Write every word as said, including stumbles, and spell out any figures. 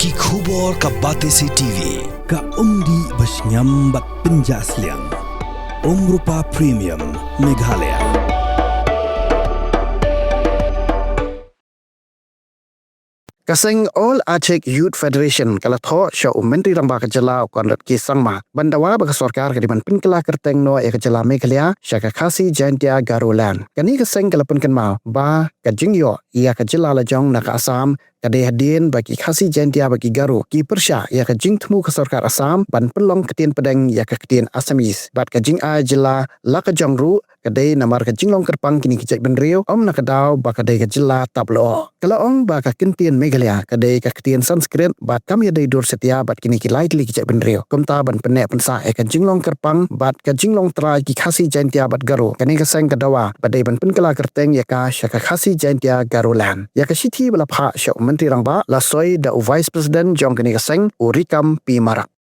Ki khubor ka Batesi T V, ka umdih ba shngiam bad pynjah sliang. Umrupa Premium, Meghalaya. Ka seng All Achik Youth Federation ka la thoh sha u Myntri Rangbah ka jylla u Conrad K Sangma ban dawa ba ka sorkar ka dei ban pynkylla kyrteng noh ïa ka jylla Meghalaya sha ka Khasi Jaintia Garo Land. Kane ka seng ka la pynkynmaw ba ka jingïoh ïa ka jylla lajong na ka Assam ka dei hadien ba ki Khasi Jaintia bad ki Garo ki pyrshah ïa ka jingthmu ka sorkar Assam ban pynlong ktien pdeng ïa ka ktien Assamese bad ka jingai jylla la ka jong ruh ka dei namar ka jinglong kyrpang kine ki jaitbynriew, ym na ka daw ba ka dei ka jylla tap lyoh. Ka la ong ba ka ktien Meghalaya ka dei ka ktien Sanskrit bad kam ïadei dur satia bad kine ki lai tylli ki jaitbynriew. Kumta ban pynneh pynsah ïa ka jinglong kyrpang bad ka jinglong trai ki Khasi Jaintia bad Garo, kane ka seng ka dawa ba dei ban pynkylla kyrteng ïa ka sha ka Khasi Jaintia Garo Land. Ïa ka shithi ba la phah sha u Myntri Rangbah la soi da u Vice President jong kane ka seng, u Rikam P Marak.